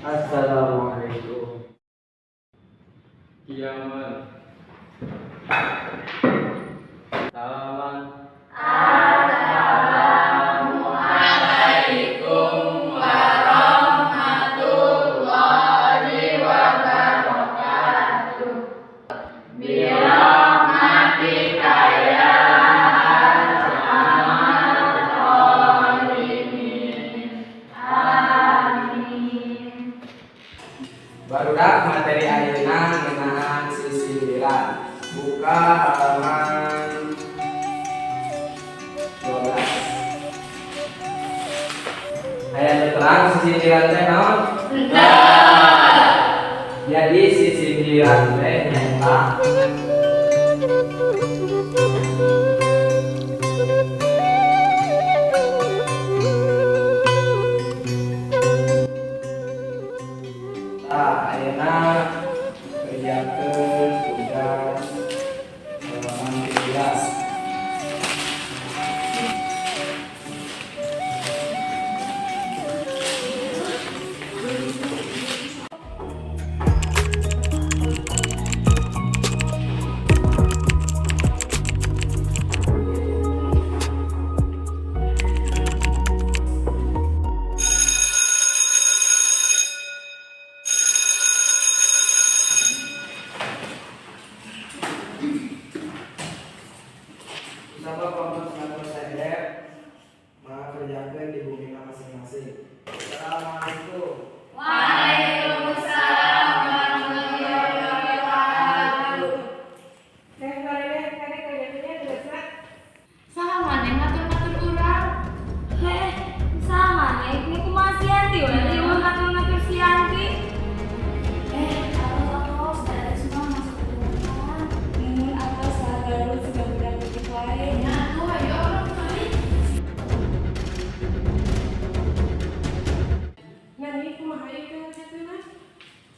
Assalamualaikum. Kiaman. Salaman. Assalamualaikum warahmatullahi wabarakatuh. Birahmatika ya arhamar rahimin. Amin. Barudak, materi ayeuna ngeunaan sisindiran. Buka halaman 12. Aya nu terang sisindiran teh naon? Jadi sisindiran teh nyaeta Tah, ayeuna kerjakeun tugas halaman 17. Bersama kelompok 100 seheb mengerjakan di bumi masing-masing. Assalamualaikum. Waalaikumsalam warahmatullahi wabarakatuh. Teh bareng kade kerjaannya tugasna. Saha maneh ngatur-ngatur urang? Heh, sama nih, ini kumaha si Yanti we, liwat ngatur-ngatur si Yanti. Eh, atos atos, ada semua masuk ke dalam. Mun atos sagarut sudah budak leutik wae. Nah, tuh ayo urang kali. Nah, ini kumaha ieu kerjakeunna?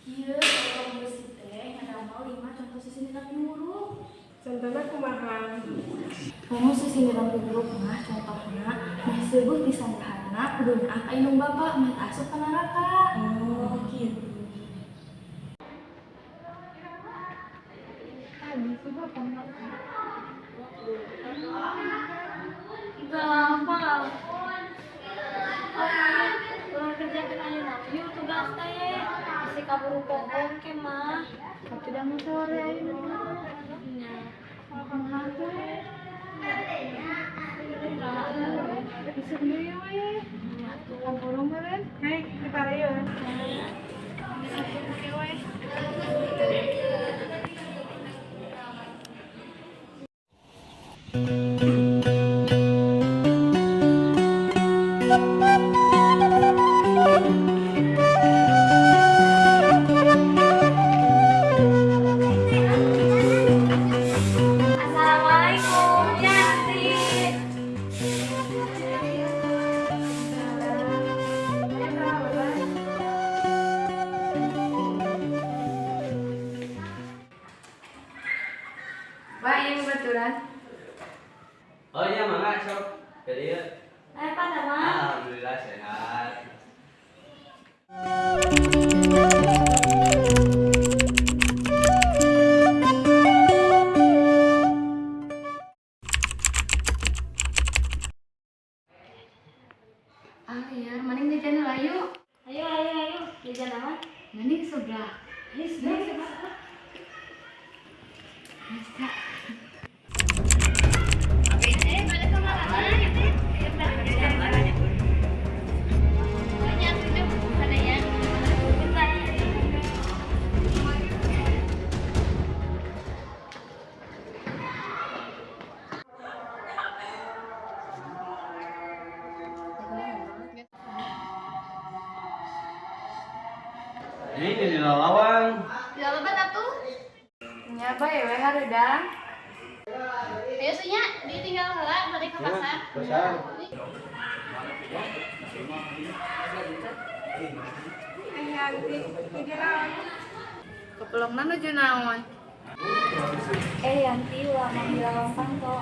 Kieu kalau musik teh ngadamel lima contoh sisindiran buruk. Contohna kumaha? Komo sisindiran buruk mah contohna meh seueuh pisan daharna kudu nyaah ka indung bapa meh teu asup ka neraka. Oh, gitu. Tadi si bapak nggak Gampang. Oke, urang kerjakeun ayeuna yuk tugas teh. Bisi kaburu pohon ke mah. Tapi dah mau sore ayeuna mah. Nya. Kumaha teh? Isuk deui we. Nya tuh. Kaburu meureun. Hei, dipare yeuh. Oke we. Assalamualaikum, Yanti. Wah, iya kebetulan. Oh iya, mangga sok. Jadi ya. Eh, Pak Tama. Alhamdulillah sehat. Ah, liar, mending jajan lah yuk. Ayo, ayo, ayo. Jajan naon? Mending sebelah. Ayo sebelah, sebelah. Bisa. Ini di lawang. Tidak lebat atuh. Nya bae we hareudang. Ayo nya, ditinggal heula balik ke pasar. Pasar. Eh, Yanti, nuju naon? Kepelongna nuju naon? Eh, Yanti, ulah manggil lawang panto.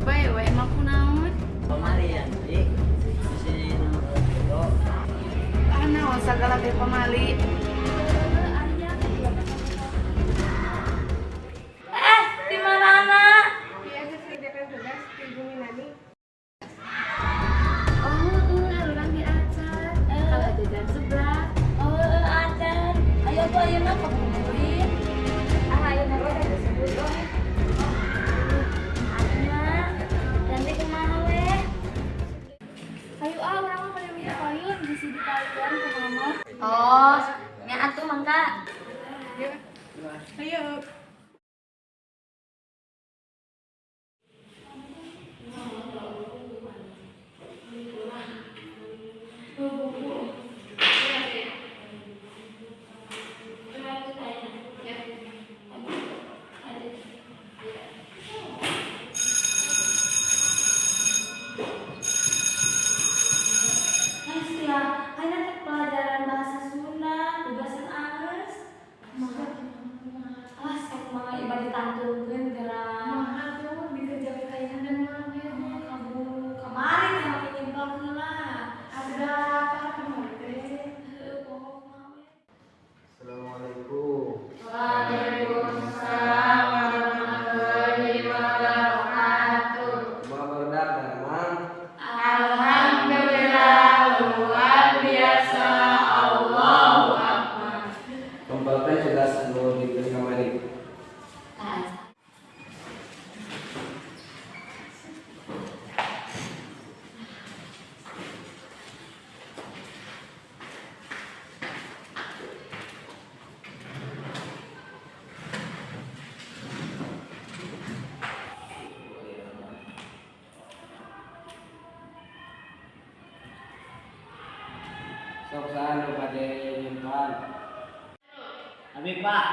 Bae we emang kunaon? Kamari, Yanti, di sini. Ah, naon. sagala teh pamali. Di mana anak? Iya, geus ngerjakeun tugas ti Bumi Nani. Oh, urang di acan. Kalau jajan sebelah. Oh, acan. Ayo tuh ayeuna kabuburit. Ah, ayeuna mah udah disebut oh. Anya, nanti kemana weh? Ayo ah, urang mah pada minta payun bisi dikalian ke mama. Oh, nya atuh mangga. Ayo. Guys, ya, ayeuna teh pelajaran bahasa Sunda, tugasan anggeus. Kumaha? Ah, sok mah ibadah ditantungkeun geura. Kumaha tuh dikerjakeun kayaknya dan mah Kamu kemarin sama nyimplak heula. Ada apa kemarin teh? Heuh, pokokna we. Assalamualaikum. Waalaikumsalam warahmatullahi wabarakatuh. Kumaha barudak daramang? Alhamdulillah luar biasa, Allahu Akbar. Tempatnya tugas anu diberi kamari. Tah. Sok saha nu bade nyimpan? Abi Pak,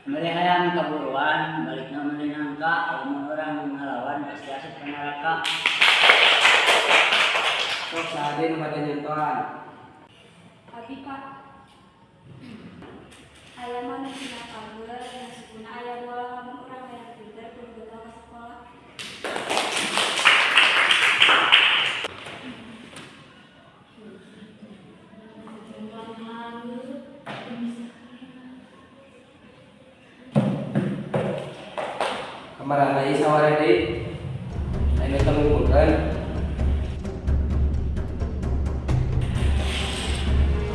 balik hayang kaburuan, balikna meuli nangka, lamun urang ngalawan pasti asup ka neraka. Sok saha deui nu bade nyontohan? Abi Pak. Aya mah nu tina pager, na sukuna aya bola lamun urang hayang pinter kudu getol ka sakola. Kamarana ieu saware deui? Aya nu teu ngumpulkeun?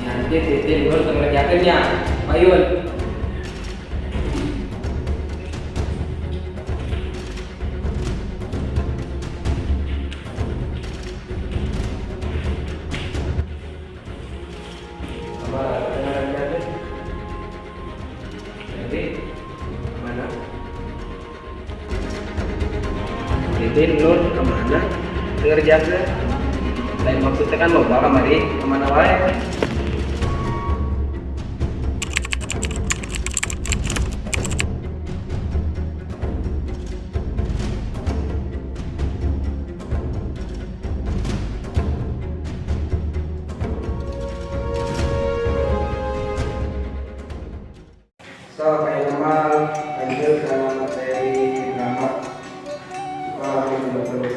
Nanti titik luhur teu ngerjakeun nya. Payun. Kamarana teu ngerjakeun? Jadi mana? Titin Nur kemana? Ngerjakeun. Lain maksudnya kan loba kamari, kemana wae? So, kayak nama lanjut ke materi drama. Wah, ini 30.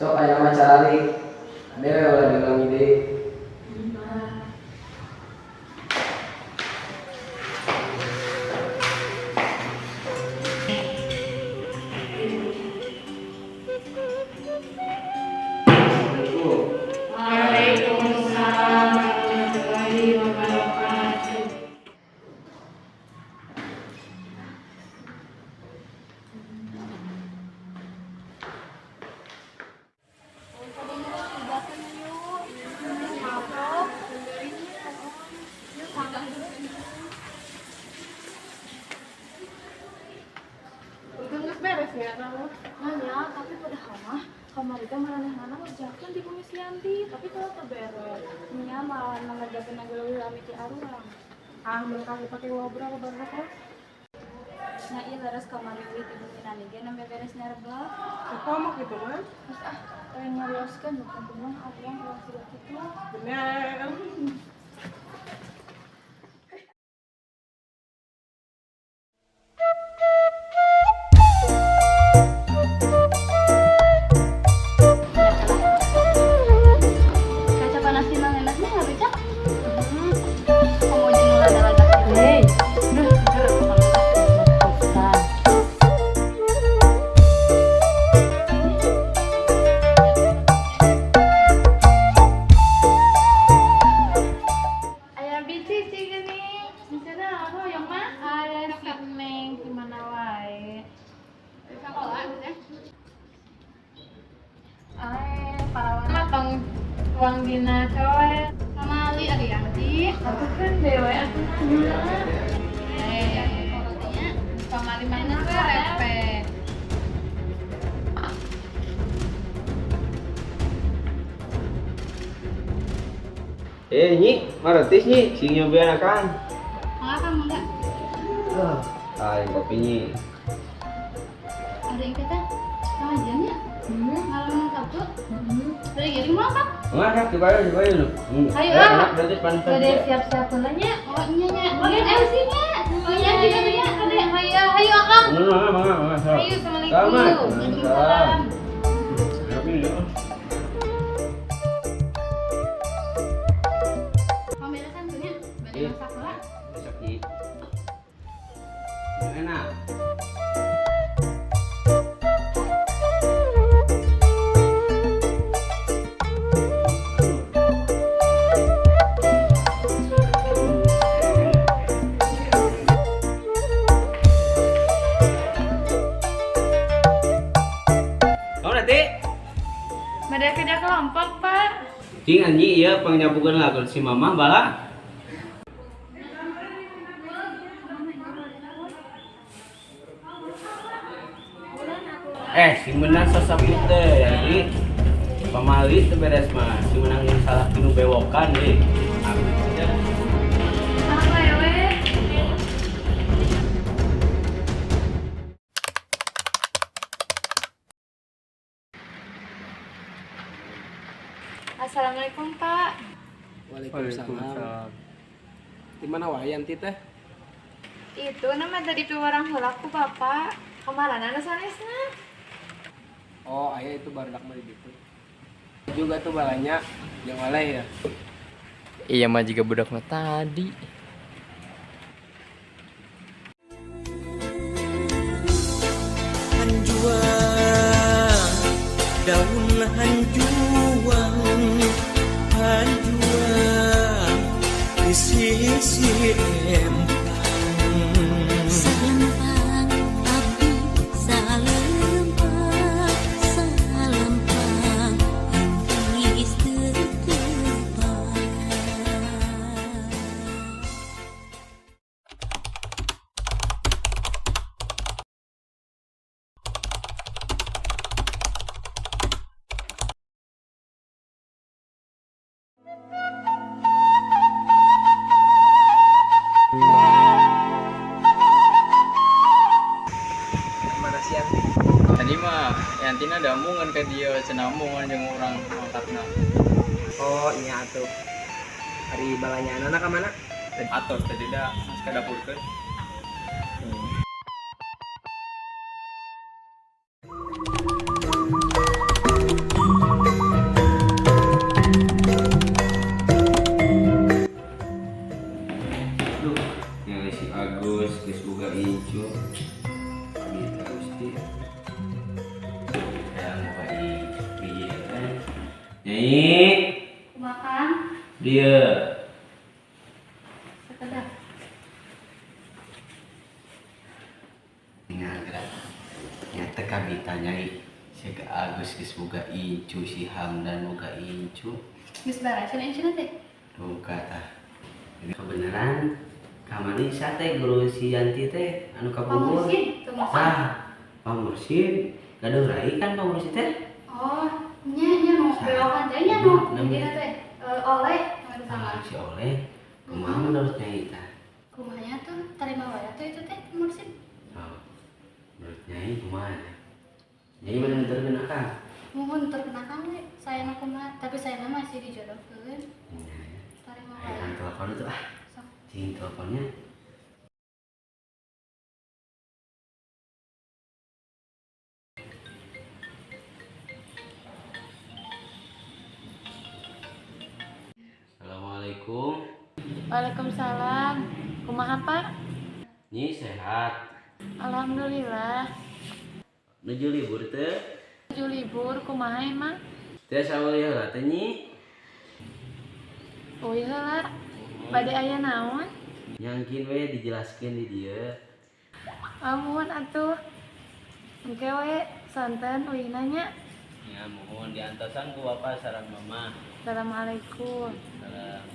Sok aya mah caralik. Ade we ulah diulangi deui. Assalamualaikum. Waalaikumsalam warahmatullahi wabarakatuh. Untung geus beres nya kamu. Nanya, tapi padahal mah kamari teh maranehna ngerjakeun di bumi Sianti, tapi kalau teu beres. Nya malah ngerjakeun lagi leuwih lami ti arurang. Ah, mun kami pakai ngobrol barudak mah. Nya ieu leres kamari duit ibu Minani ge nembe beres nyareblak. Komo kitu mah. Terus ah, pengen nyarioskeun bukan kumaha abang ulah siga kitu. Bener. Kaca panas di mana enaknya nggak becak? Kamu jeung lada-lada. Hei, duh, seger kalau pisan. Aya bici sih gini. Misalnya aku yang mah Aya si Neng gimana wae. sekolah ya. Ae parawan tong uang dina coe. Sama Ali Arianti. Aku kan dewe aku nanya. Eh, rotinya Pamali mana we repe. Eh nyi, marotis nyi, sing nyobain akan. Mangga kamu enggak? Ah, yang kopi nyi. Ada yang kita pengajian ya? Malam Sabtu. Dari giring mau apa? Enggak, kak, coba aja, coba aja lu. Ayo, ah. Enak, berarti panas. Udah siap-siap heula nya. Oh iya nya. Oh iya sih nya. Oh iya juga tuh ya. Kade hayu hayu akang. Mangga, mangga, mangga. Ayo, assalamualaikum. Waalaikumsalam. Pemberesan tuh nya. Bade Iya. masak heula. Besok nyi. Enak. Kamu nanti? Bade kerja kelompok, Pak. Cing anji iya pangnyapukeun lagu si mamah bala. Eh, si menang sasaput teh jadi pamali teh beres mah si menang yang salah tinu bewokan deh. Apa ya, we? Assalamualaikum, Pak. Waalaikumsalam. Di mana wae Yanti teh? Itu nama tadi piwarang heula ku Bapak. Kamarana anu sanesna? Oh, aya itu barudak mah di ditu. Juga tuh balanya jeung oleh ya. Iya mah juga budak mah tadi. Hanjuang, daun hanjuang, hanjuang di sisi empang. Salempang abdi salempang, salempang geus teu tepang. Mana sih Yanti? Tadi mah Yantina damungan ke dia cenah omongan jeung urang mangkatna. Oh, iya atuh. Hari balanya anak ka mana? Atos tadi da ka dapurkeun. Duh, yang si Agus geus boga incu. Abi Gusti. Hayang boga incu ieu teh. Nyai, Makan. dia. Sekedap. Tinggal gerak. Nyata kabita nyai. Si Agus geus boga incu, si Hamdan boga incu. Geus barasan incuna teh. Duka tah. Kebenaran kamari sate guru si Yanti teh anu kapungkur. Pamursid, tuh mursid. Ah, Pak Mursid, gaduh rai kan Pak Mursid teh? Oh, nya nya nu bewokan teh nya nu. Nam- Dina teh oleh sama. Ah, si Oleh, kumaha menurut nyai tah? Kumahanya tuh terima wae tuh itu teh mursid. Oh, Nyai kumaha? Nyai mana nuturkeun akang? Muhun nuturkeun akang we, sayana kumaha, tapi sayana masih dijodohkeun. Tarima wae. Ayo telepon itu ah. Sok. Cing teleponnya. Assalamualaikum. Waalaikumsalam. Kumaha, Pak? Nyi sehat. Alhamdulillah. Nuju libur teh? Nuju libur kumaha emang? Teh saweulih heula teh Nyi. Uih heula. Bade aya naon? Nyangkin we dijelaskeun di dieu. Amun atuh. Engke we santen uihna nya. Ya mohon diantosan ku bapak sareng mama. Assalamualaikum. Salam.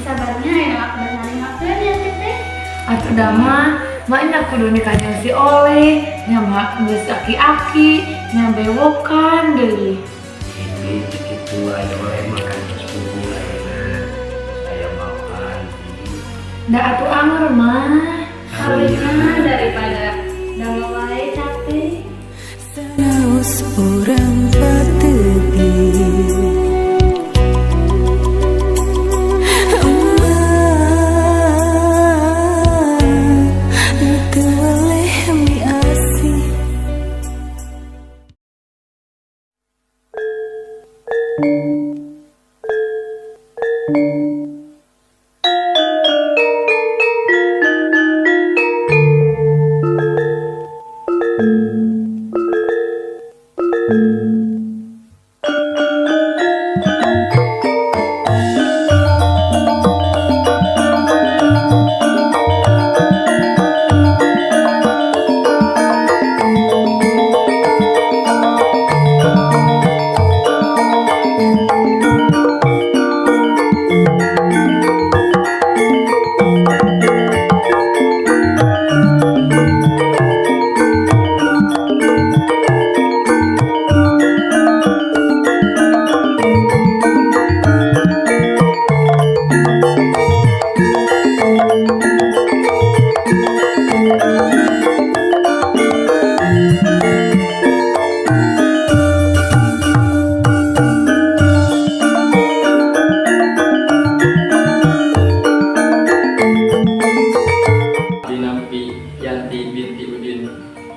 Sabarnya aya aku narimakeun ya teh. Atuh da mah, maknya kudu nikah jeung si Oleh, nya mah geus aki-aki, nya bewokan deui. Ini kitu aya oleh makan geus bubur ayeuna. Saya makan. Da atuh anger mah. Karunya daripada damel wae capek. Sanaos urang patepi Emak nu teu weleh miasih. Dinampi Yanti binti Udin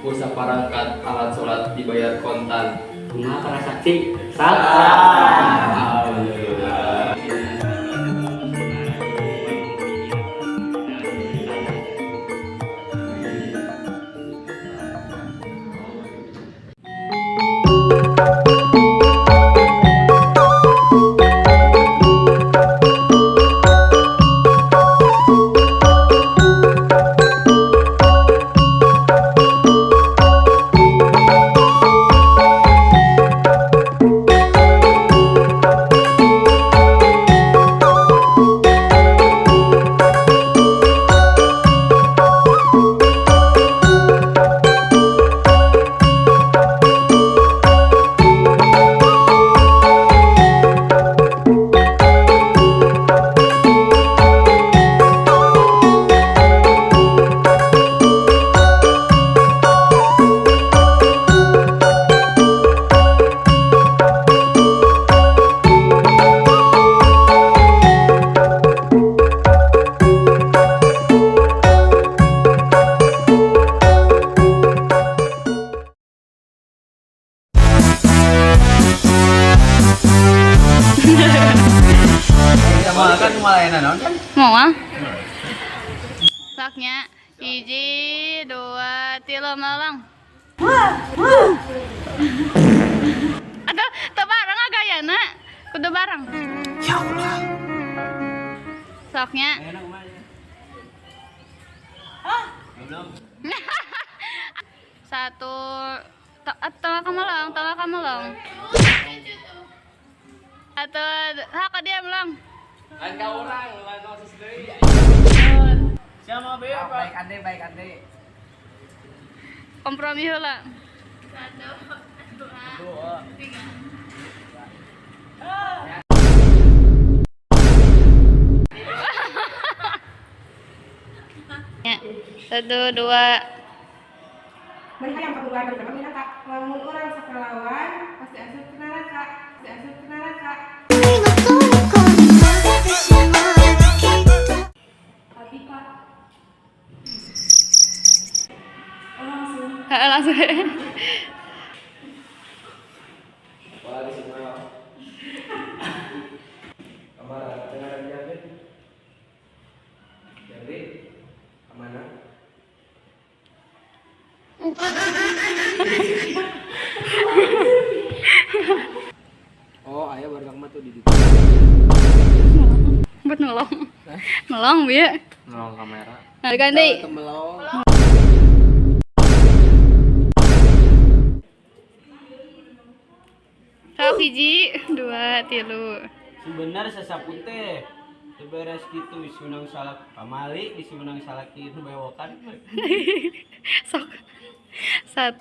ku saparangkat alat sholat dibayar kontan. Kumaha para saksi? Alhamdulillah. Makan malah naon kan? Mau ah? Saknya 1, 2, 3 malang. Atau teu bareng ah gayana, kudu bareng. Ya Allah. Soknya. Belum. 1, tawa kamu long, tawa kamu long. Atau hak dia melong. Lain ka urang, lain osis deui. Siapa be? Baik ande, baik ande. Kompromi heula. Satu, dua, tiga. Satu, dua. Mereka yang keburuan berteman neraka. Lamun orang sakalawan pasti asup ke neraka. Pasti asup ke neraka. Tapi Pak. Oh, langsung. Langsung. Wah, di sini. Kamar tengah ada. Jadi, kemana? Oh, ayah baru mah tuh di ditu. Buat nolong. Nolong, bieu. Nolong kamera. Nah, ganti. Melong. Sok hiji, dua, tilu. Sebenar sasapu teh teu beres kitu bisi menang salak pamali bisi menang salaki nu bewokan. Sok. Satu.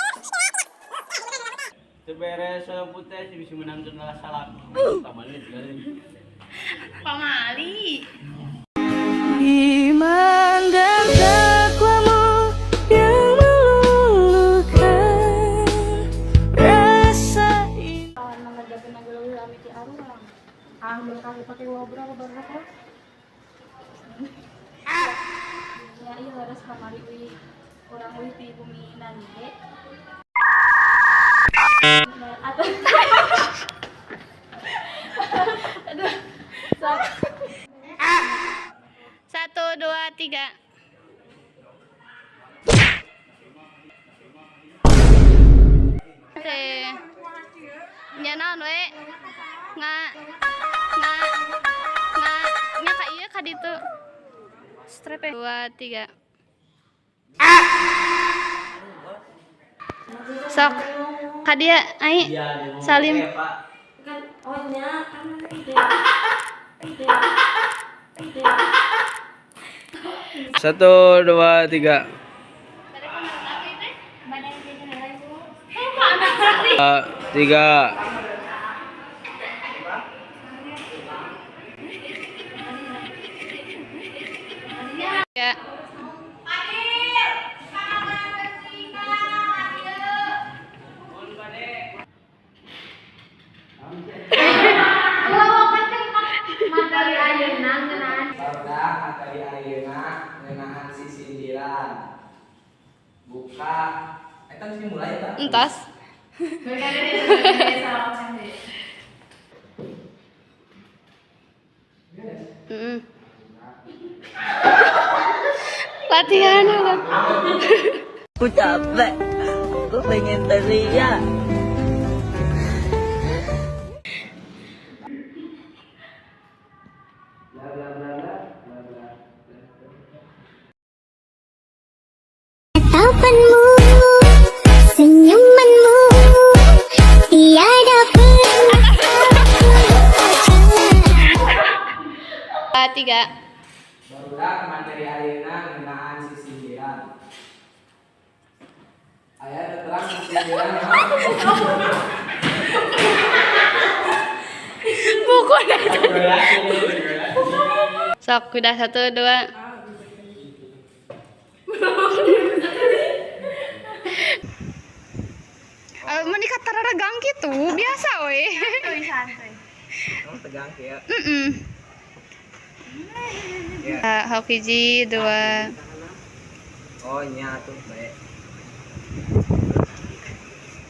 Teu beres sasapu teh bisi menang cenah salak pamali Pamali. Iman dan takwamu yang meluluhkan rasa ini. Kawan mengerjakan lagi leuwih lami ti arurang. Ah, kali pakai ngobrol baru mah. Ya iya harus kamari uih urang uih ti bumi nage. Atau aduh. Sok. Satu, dua, tiga. Teh. Nya naon we? Nga nga nga nya ka ieu ka ditu. Strep dua, tiga. Sok. Ka dia ai. Salim. Kan oh nya kan. Satu, dua, tiga. Tiga. Ya. Materi ayeuna ngeunaan Barudak materi ayeuna ngeunaan sisindiran. Buka. Eta geus dimulai eta. Entos. Latihan apa? Aku capek, aku pengen teriak. Bla bla bla bla bla bla. Tatapanmu, senyumanmu, tiada pernah. Dua, tiga. Barudak materi ayeuna ngeunaan sisindiran. Aya nu terang sisindiran naon? Buku. Sok, udah satu, dua. Eh, menikah teregang gitu, biasa we. Santuy. Oh, tegang ya. Ya. Hiji, dua. Oh, nya tuh baik.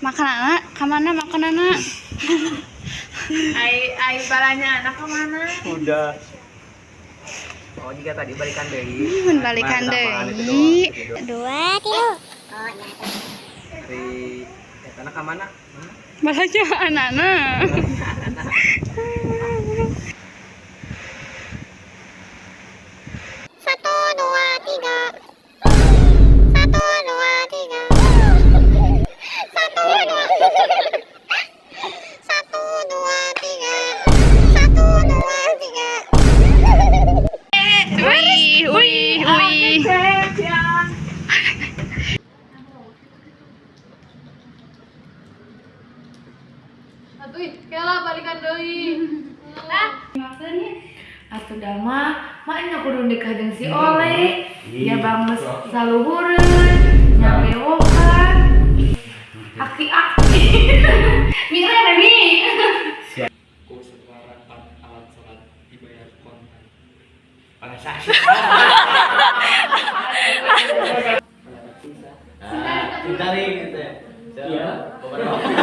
Makanana, kamana makanana? Ai ai balanya anak kemana? Udah. Oh, jika tadi balikan deui. Hmm, balikan deui. Dua, tiga. Dari ya tanah ka mana? Balanya anana. Satu, dua, tiga. Satu, dua, tiga. Satu, dua. Satu, dua, tiga. Satu, dua, tiga. Wih, wih, wih. deui. Ah, makan ya. Atuh da mah, maknya kudu nikah jeung si Oleh. Ya bang geus saluhureun, nya bewokan. Aki-aki. Mire, Mimi. Ku seperangkat alat sholat dibayar kontan. Para saksi. Nah, Cintari gitu ya. Iya. Beberapa.